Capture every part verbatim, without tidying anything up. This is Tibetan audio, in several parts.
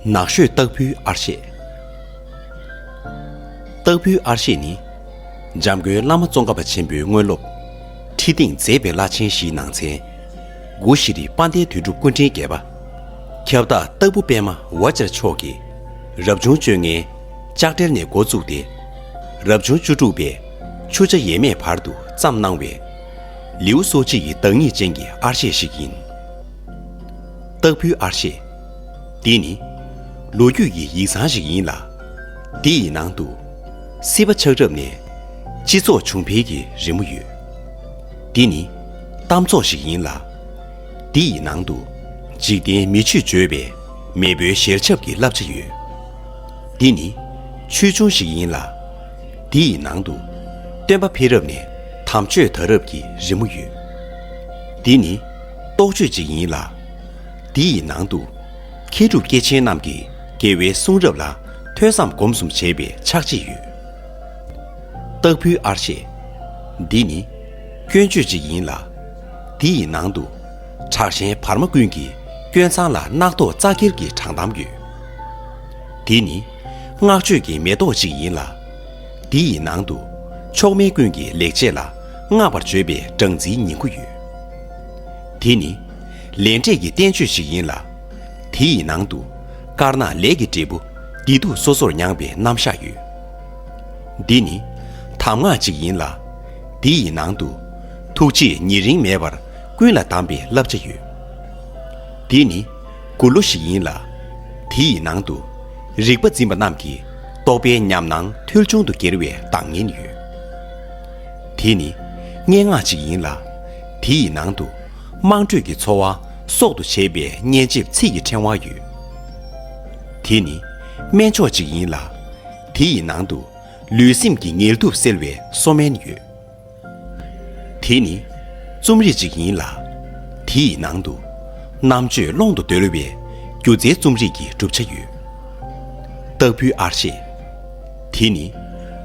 ནགས་ཤོད་སྟག་ཕུའི་ཨར་ཤེད། སྟག་ཕུའི་ཨར་ཤེད་ནི། འཇམ་མགོན་བླ་མ་ཙོང་ཁ་པ་ཆེན་པོའི་དངོས་སློབ། ཁྲི་སྟེང་མཛེས་པའི་བླ་ཆེན་བཞིའི་ནང་ཚན། གུ་ཤྲི་དཔལ་ལྡན་དོན་གྲུབ་སྐུ་ཕྲེང་བརྒྱད་པ། ཁྱབ་བདག་སྟག་ཕུ་པད་མ་ཝ་ཙར་མཆོག་གིས། རབ་བྱུང་བཅོ་ལྔའི་ལྕགས་སྤྲེལ་ནས་འགོ་བཙུགས་ཏེ། རབ་བྱུང་བཅུ་དྲུག་པའི་ཆུ་བྱ་ཡས་མས་བར་དུ་བརྩམས་གནང་བའི། ལེའུ་སོ་གཅིག་གི་བདག་ཉིད་ཅན་གྱི་ཨར་ཤེད་ཞིག་ཡིན། སྟག་ཕུའི་ཨར་ཤེད། འདི་ནི་ལོ་རྒྱུས་ཀྱི་ཡིག་ཚང་ཞིག་ཡིན་ལ། འདི་ཡི་ནང་དུ་སྲིད་པ་ཆགས་རབས་ནས་སྤྱི་ཚོགས་བྱུང་འཕེལ་གྱི་རི་མོ་ཡོད། འདི་ནི་གཏམ་ཚོགས་ཤིག་ཡིན་ལ། འདི་ཡི་ནང་དུ་འཇིག་རྟེན་མི་ཆོས་བརྗོད་པའི་མེས་པོའི་ཞལ་ཆབ་ཀྱི་བསླབ་བྱ་ཡོད། འདི་ནི་ཆོས་འབྱུང་ཞིག་ཡིན་ལ། འདི་ཡི་ནང་དུ་སྟོན་པ་ཕེབས་རབས་ནས་དམ་ཆོས་དར་རབས་ཀྱི་རི་མོ་ཡོད། འདི་ནི་རྟོགས་བརྗོད་ཅིག་ཡིན་ལ། འདི་ཡི་ནང་དུ་མཁས་གྲུབ་སྐྱེས་ཆེན་རྣམས་ཀྱིས་རྒྱལ་བའི་གསུང་རབ་ལ་ཐོས་བསམ་སྒོམ་གསུམ་བྱས་པའི་ཕྱག་རྗེས་ཡོད། སྟག་ཕུའི་ཨར་ཤེད། འདི་ནི་སྐྱོན་བརྗོད་ཅིག་ཡིན་ལ། འདི་ཡི་ནང་དུ་དྲག་ཞན་བར་མ་ཀུན་གྱི་སྐྱོན་མཚང་ལ་རྣག་ཐོག་རྩ་འཁྱེར་གྱི་དྲང་གཏམ་ཡོད། འདི་ནི་བསྔགས་བརྗོད་ཀྱི་མེ་ཏོག་ཅིག་ཡིན་ལ། འདི་ཡི་ནང་དུ་མཆོག་དམན་ཀུན་གྱི་ལེགས་བྱས་ལ་བསྔགས་པར་བརྗོད་པའི་སྦྲང་རྩིའི་ཉིང་ཁུ་ཡོད། འདི་ནི་ལས་འབྲས་ཀྱི་བསྟན་བཅོས་ཤིག་ཡིན་ལ། འདི་ཡི་ནང་དུ་དཀར་ནག་ལས་ཀྱི་འབྲས་བུ་བདེ་སྡུག་སོ་སོར་མྱངས་པའི་རྣམ་གཞག་ཡོད། འདི་ནི་གདམས་ངག་ཅིག་ཡིན་ལ། འདི་ཡི་ནང་དུ་ཐུགས་རྗེས་ཉེ་རིང་མེད་པར་ཀུན་ལ་གདམས་པའི་བསླབ་བྱ་ཡོད། འདི་ནི་མགུར་གླུ་ཞིག་ཡིན་ལ། འདི་ཡི་ནང་དུ་རིག་པ་འཛིན་པ་རྣམས་ཀྱི་རྟོག་པའི་ཉམས་སྣང་ཐོལ་བྱུང་དུ་གྱེར་བའི་གདངས་སྙན་ཡོད། འདི་ནི་སྙན་ངག་ཅིག་ཡིན་ལ། འདི་ཡི་ནང་དུ་དམངས་ཁྲོད་ཀྱི་ཚོར་བ་སྲོག་ཏུ་བྱེད་པའི་སྙན་འཇེབས་ཚིག་གི་ཕྲེང་བ་ཡོད། འདི་ནི་སྨན་མཆོག་ཅིག་ཡིན་ལ། འདི་ཡི་ནང་དུ་ལུས་སེམས་ཀྱི་ངལ་དུབ་སེལ་བའི་གསོ་སྨན་ཡོད། དེ་ནི་རྩོམ་རིག་ཅིག་ཡིན་ལ། དེ་ཡི་ནང་དུ་རྣམ་དཔྱོད་ཀློང་དུ་བརྡོལ་བའི་སྒྱུ་རྩལ་རྩོམ་རིག་གི་གྲུབ་ཆ་ཡོད། སྟག་ཕུའི་ཨར་ཤེད། དེ་ནི་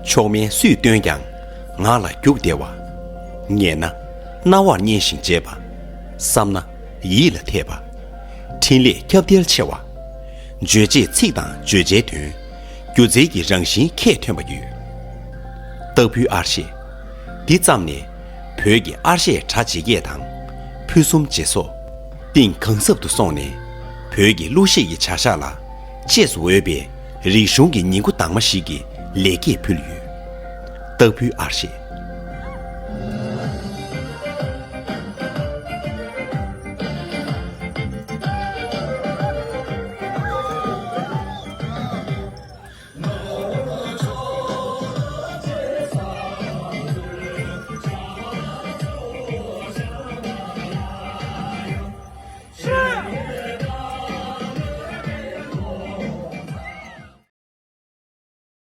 མཆོག་དམན་སུས་བཏོན་ཀྱང་ངག་ལ་རྒྱུག་བདེ་བ། ཉན་ན་རྣ་བར་སྙན་ཞིང་འཇེབས་པ། བསམ་ན་ཡིད་ལ་འཐད་པ། འཕྲིན་ལས་ཁྱབ་གདལ་ཆེ་བ། རྗོད་བྱེད་ཚིག་དང་བརྗོད་བྱའི་དོན། སྒྱུ་རྩལ་གྱི་རང་བཞིན་ཁྱད་ཐོན་པ་ཡོད། སྟག་ཕུའི་ཨར་ཤེད། འདི་བརྩམས་ནས་བོད་ཀྱི་ཨར་ཤེད་གྲ་རྗེས་སྐྱེས་དང་། ཕུན་སུམ་ཇེ་ཚོགས། གཏིང་གང་ཟབ་ཏུ་སོང་ནས་བོད་ཀྱི་གླུ་གཞས་ཀྱི་བྱ་གཞག་ལ་གཅེས་སུ་འོས་པའི་རིག་གཞུང་གི་ཉིང་ཁུ་དྭངས་མ་ཞིག་གི་ལེགས་སྐྱེས་ཕུལ་ཡོད། སྟག་ཕུའི་ཨར་ཤེད།